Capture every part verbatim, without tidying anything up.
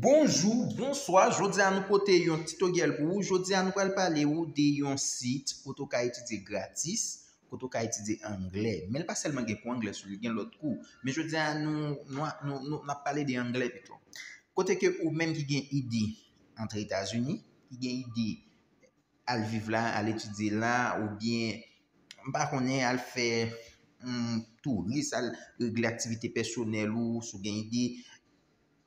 Bonjou, bonswa. Jodi a nou pote yon titoryèl pou ou. Jodi a nou pral pale ou de yon sit kote w ka etidye gratis, kote w ka etidye anglè. Men l pa sèlman gen kou anglè sou li, gen lòt kou. Men jodi a nou, nou, nou, nou, n ap pale de anglè pito. Kote ke ou menm ki gen ide antre Etazini, ki gen ide al viv la, al etidye la, oubyen, m pa konnen, al fè, hmm, touris, al regle aktivite pèsonèl ou, si w gen ide,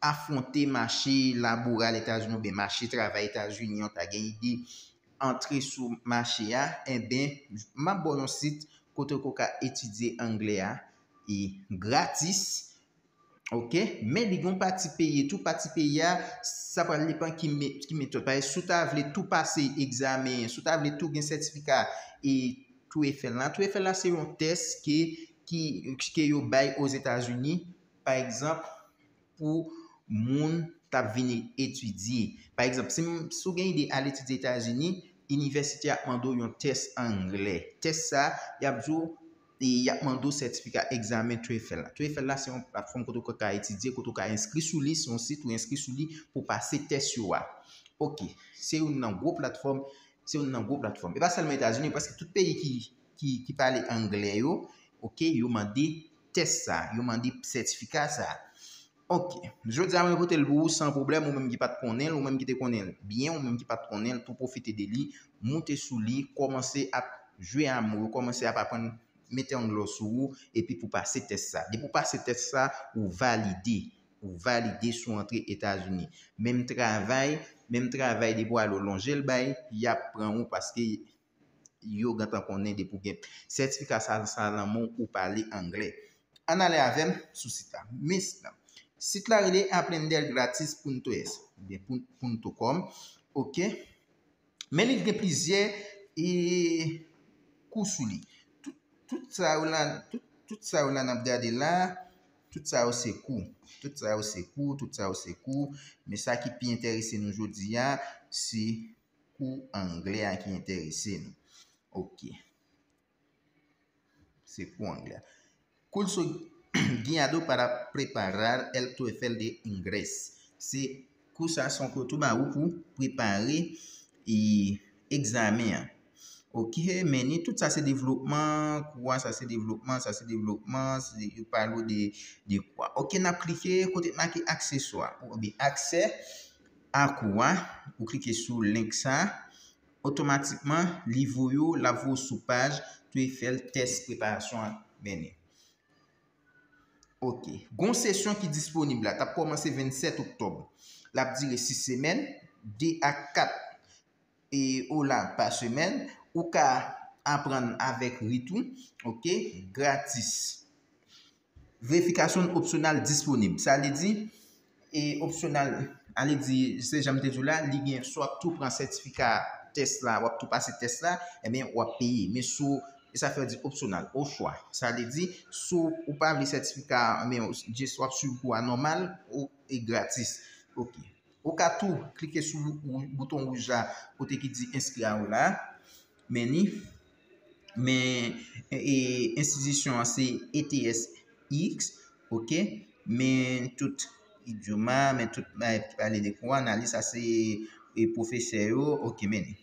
afwonte mache laboral Etazini oubyen mache travay Etazini an, ta gen ide antre sou mache a, enben, m ap ba w yon sit kote ke w ka etidye anglè a, e gratis, oke? Men li gen yon pati peye tou, pati peye a, sa pral depann ki me-, ki metòd. Paske si w ta vle tou pase egzamen, si w ta vle tou gen sètifika e TOEFL la, TOEFL la se yon tès ke, ki, ke yo bay Ozetazini, pa egzanp, pou moun k ap vin etidye. Pa egzanp, si, si w gen ide al etidye Etazini, inivèsite a ap mande w yon tès anglè. Tès sa, y ap di w, e y ap mande w sètifika egzamen TOEFL la. TOEFL la, se yon platfòm kote w ka etidye, kote w ka enskri sou li, se yon sit ou enskri sou li pou pase tès yo a. Oke, se youn nan gwo platfòm, se youn nan gwo platfòm. E pa sèlman Etazini, prèske tout peyi ki, ki, ki pale anglè yo, oke, yo mande tès sa, yo mande sètifika sa. Oke, jodi a mwen pote l pou ou san pwoblèm, ou menm ki pa t konnen l, ou menm ki te konnen l byen, ou menm ki pa t konnen l, tou pwofite de li, moute sou li, kòmanse ap jwe a mo yo, kòmanse ap aprann mete anglè w sou ou, epi pou pase tès sa. Depi w pase tès sa, ou valide. Ou valide si w antre Etazini. Menm travay, menm travay depi w ale w lonje l bay, y ap pran ou paske yo gentan konnen depi w gen sètifika sa, sa nan men w, ou pale anglè. Ann ale avè m sou sit la. Men sit la. Sit la rele Aprender Gratis Punto es, oubyen pun-, punto com. Oke. Men li gen plizyè, e, kou sou li. Tout, tout sa yo la, tout, tout sa yo la n ap gade la, tout sa yo se kou. Tout sa yo se kou, tout sa yo se kou. Men sa ki pi enterese nou jodi a, se kou anglè a ki enterese nou. Oke. Se kou anglè a. Curso guiado para preparar el TOEFL de inglés. Se kou sa se yon kou tou ba ou pou prepare, e, egzamen an. Oke, men ni tout sa se devlopman, kou a sa se devlopman, sa se devlopman, se, yo pale w de, de kou a. Oke, n ap klike kote make akseswa, oubyen aksè a kou a, ou klike sou link sa, otomatikman, li voye w, l ap voye w sou paj TOEFL tès preparasyon an mennen. Oke. Gon sesyon ki disponib la, t ap kòmanse vennsèt oktòb. L ap dire sis semèn, de a kat, e, ola pa semèn. Ou ka aprann avèk rit ou, oke, gratis. Verifikasyon opsyonal disponib. Sa vle di, e, opsyonal, ale di, se jan m te di w la, li gen, si w ap tou pran sètifika tès la, w ap tou pase tès la, ebyen, w ap peye. Men si w, e sa fè yo di opsyonal, o chwa. Sa vle di, si w, ou pa vle sètifika, men just w ap swiv kou a nòmal, ou, e gratis. Oke. Ou ka tou klike sou wou-, bouton wouj la, kote ki di enskri a ou la. Men ni, men, e, enstitisyon an se E T S X, oke? Men tout idioma, men tout bagay ki pale de kou a, analiz, sa se, e, pwofesè yo, oke, men ni.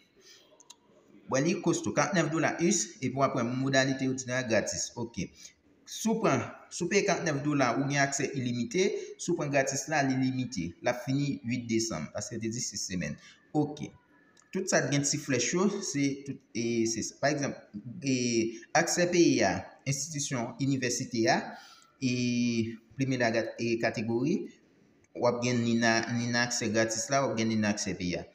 Bon, li kosto, karannèf dola U S, epi w ap wè modalite yo di la gratis, oke. Si w pran, si w peye karannèf dola, ou gen aksè ilimite, si w pran gratis la, li limite, l ap fini uit desanm, paske yo te di sis semèn. Oke. Tout sa t gen ti flèch yo, se tout, e, se sa. Pa egzanp, e, aksè peye a, enstitisyon, inivèsite a, e, premye la gat-, e, kategori, w ap gen ni nan, ni nan aksè gratis la, w ap gen ni nan aksè peye a.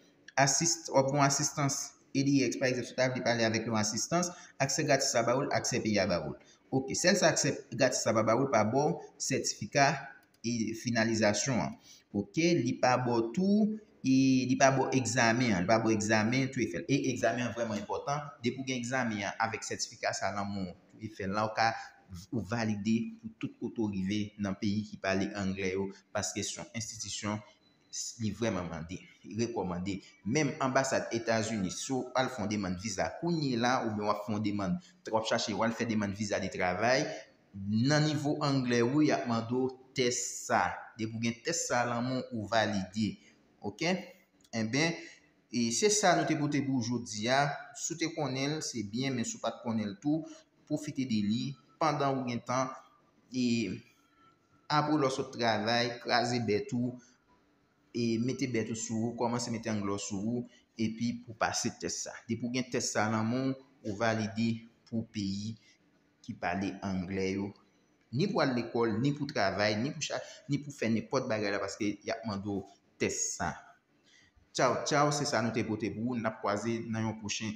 Asist-, w ap gen asistans E D X, pa egzanp, si w ta vle pale avèk yon asistans, aksè gratis la ba ou l, aksè peye a ba ou l. Oke, sèl sa aksè gratis la pa ba ou l, pa ba w sètifika e finalizasyon an. Oke, li pa ba w tou, e li pa ba w egzamen an, li pa ba w egzamen TOEFL. E egzamen an vrèman enpòtan. Depi w gen egzamen an avèk sètifika sa nan men w, TOEFL la, ou ka, ou valide pou tout kote w rive nan peyi ki pale anglè yo, paske se yon enstitisyon, li vrèman mande, li rekòmande. Menm anbasad Etazini, si w al fè yon demann viza kounye la, oubyen w ap fè yon demann, w ap chache, w al fè demann viza de travay, nan nivo anglè ou, y ap mande w tès sa. Depi w gen tès sa nan men w, ou valide. Oke? Enben, e se sa nou te pote pou w jodi a. Si w te konnen l, se byen, men si w pa t konnen l tou, pwofite de li pandan ou gen tan. E apre lè w sot travay, kraze bèt ou, e mete bèt ou sou ou, kòmanse mete anglè w sou ou, epi pou pase tès sa. Depi w gen tès sa nan men w, ou valide pou peyi ki pale anglè yo. Ni pou al lekòl, ni pou travay, ni pou cha, ni pou fè nenpòt bagay la, paske y ap mande w tès sa. Tchaw, tchaw, se sa nou te pote pou ou. N ap kwaze nan yon pwochen